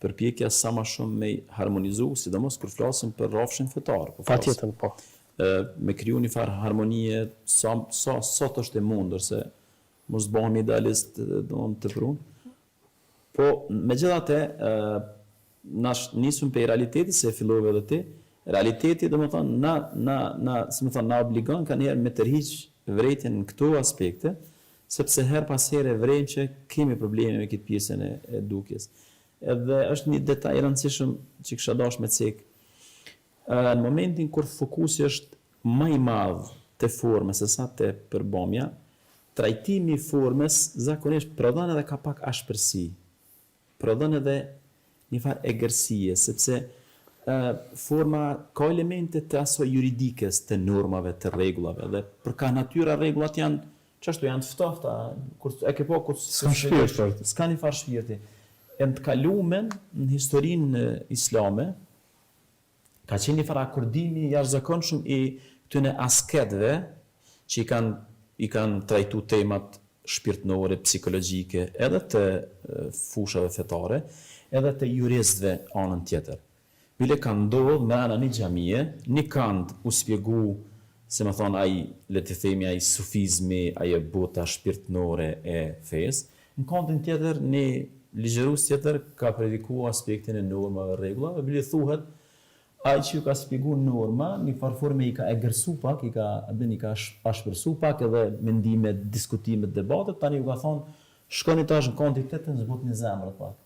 Përpjekja sa ma shumë me i harmonizu, sidomos kur flasim për rrafshin fetar, po flasim. Patjetër, po. Ë me kriju një farë harmonie sa sa sot është e mundur se mos të bëhemi idealist domethënë të teprum. Po megjithatë ë na nisëm prej realitetit se e fillove edhe ti, realiteti domethënë na na na si me thënë na obligon kanjëherë me tërhiq vërejtjen në këto aspekte, sepse herë pas here vrejmë që kemi probleme me këtë pjesën e, e dukjes. Edhe është një detaj i rëndësishëm që kisha dashur me cek. Në momentin kur fokusi është më i madh te forma se sa te përbamja, trajtimi i formës zakonisht prodhon edhe ka pak ashpërsi, prodhon edhe një farë egërsie, sepse forma ka elemente të asaj juridikës, të normave, të rregullave dhe për ka natyra rregullat janë qashtu janë të ftohta, kur e ke pa kur s'ka shpirt, s'ka një farë shpirti. E në të kalumen, në historinë islame, Ka qenë një farë akordimi i jashtëzakonshëm i këtyne asketëve që i kanë i kanë trajtu temat shpirtnore, psikologjike edhe të fushave fetare, edhe të juristëve anën tjetër. Bile ka ndodhë mrena një xhamie, një kand u spjegu, si me thonë ai, le t'i themi ai sufizmi, ajo bota shpirtnore e fesë, Në kandin tjetër, një ligjërues tjetër ka prediku aspektin e normave, rregullave, bile thuhet, ai që ju ka spjegu norma, një farë forme i ka egërsu pak, i ka, a din, i ka ashpërsu pak edhe mendimet, diskutimet, debatet, tani ju ka thonë, shkoni tash në kandin tjetër, zbutni zemrat pak.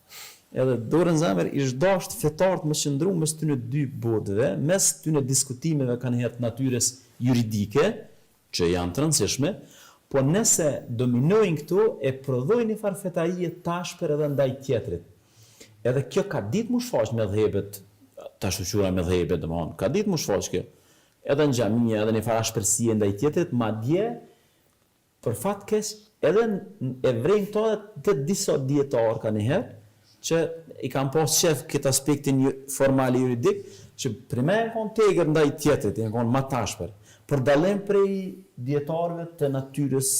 Edhe dorën n'zemër ish dashtë fetarët me qëndru mes tyne dy botëve, mes tyne diskutimeve kanjëherë të natyrës juridike, që janë të rëndësishme, po nëse dominojnë këto e prodhojnë një farë fetarie t'ashpër edhe ndaj tjetrit. Edhe kjo ka ditë m'u shfaq medhhebet, të ashtuquajtura medhhebe, domethënë, ka ditë m'u shfaq kjo. Edhe në xhamia, edhe një farë ashpërsie ndaj tjetrit, madje për fat keq edhe e vrejmë këto edhe te disa dijetarë kanjëherë, që i kanë pas qef këtë aspektin formal e juridik, që prime janë konë t'egër ndaj tjetrit, janë konë ma t'ashpër, për dallim prej dijetarëve të natyrës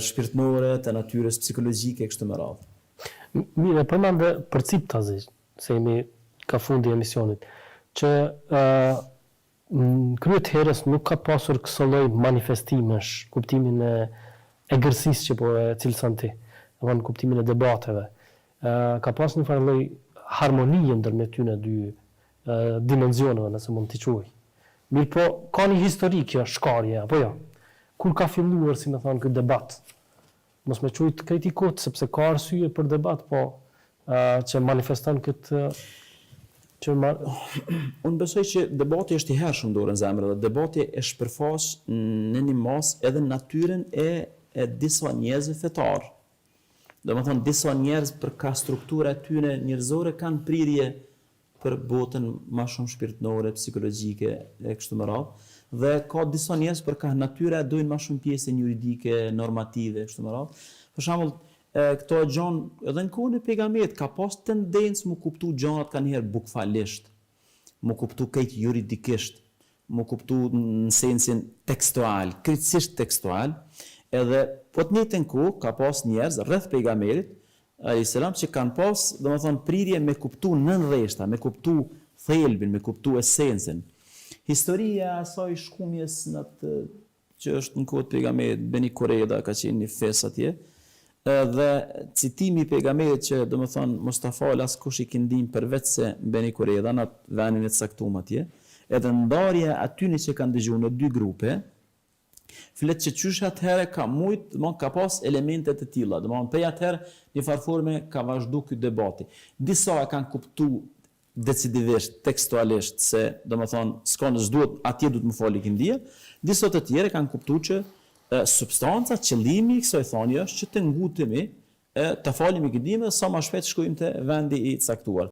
shpirtnore, të natyrës psikologjike e kështu me radhë. Mirë, e përmende përciptazi, se jemi ka fundi i emisionit, që Në krye të herës nuk ka pasur këso lloj manifestimesh, në kuptimin e egërsisë që po e cilëson ti, domethënë në kuptimin e debateve. Ka pas një farë lloj harmonie ndërmjet këtyre dy dimenzioneve, nëse mund t'i quaj. Mirëpo, ka një histori kjo shkarje, apo jo? Kur ka filluar, si me thanë, ky debat? Mos me qujt krejt i kot, sepse ka arsye për debat, po që manifeston këtë që ma... Unë besoj që debati është i hershëm dorën n'zemër dhe debati e shpërfaq në një masë edhe natyrën e e disa njerëzve fetarë. Domethënë disa njerëz për ka struktura e tyre njerëzore kanë prirje për botën ma shumë shpirtnore, psikologjike e kështu me radhë, dhe ka disa njerëz për kah natyra e dojnë ma shumë pjesën juridike, normative e kështu me radhë. Për shembull, këto gjon edhe në kohën e pejgamberit ka pas tendencë mu kuptu gjanat kanjëherë bukfalisht, mu kuptu krejt juridikisht, mu kuptu në sensin tekstual, krejtësisht tekstual, edhe po të njëjtën kohë ka pas njerëz rreth pejgamberit alejhi selam që kanë pas, domethënë prirje me kuptu nën rreshta, me kuptu thelbin, me kuptu esencën. Historia e asaj shkumjes në atë që është në kohë të pejgamberit Beni Kurejda ka qenë një fes atje, edhe citimi i pejgamberit që domethënë mos ta falë askush ikindinë përveç se Beni Kurejda në atë vendin e caktuar atje, edhe ndarja e atyne që kanë dëgjuar në dy grupe, flet që qysh atëherë ka mujt, domthon ka pas elemente të tilla, domthon prej atëherë një farë forme ka vazhdu ky debati. Disa e kanë kuptu decidivisht, tekstualisht se, domethënë, s'ka s'duhet atje duhet me fal ikindia, disa të tjerë e kanë kuptu që e, substanca, qëllimi i kësaj thanje është që të ngutemi e ta falim ikindinë dhe sa ma shpejt shkojmë te vendi i caktuar.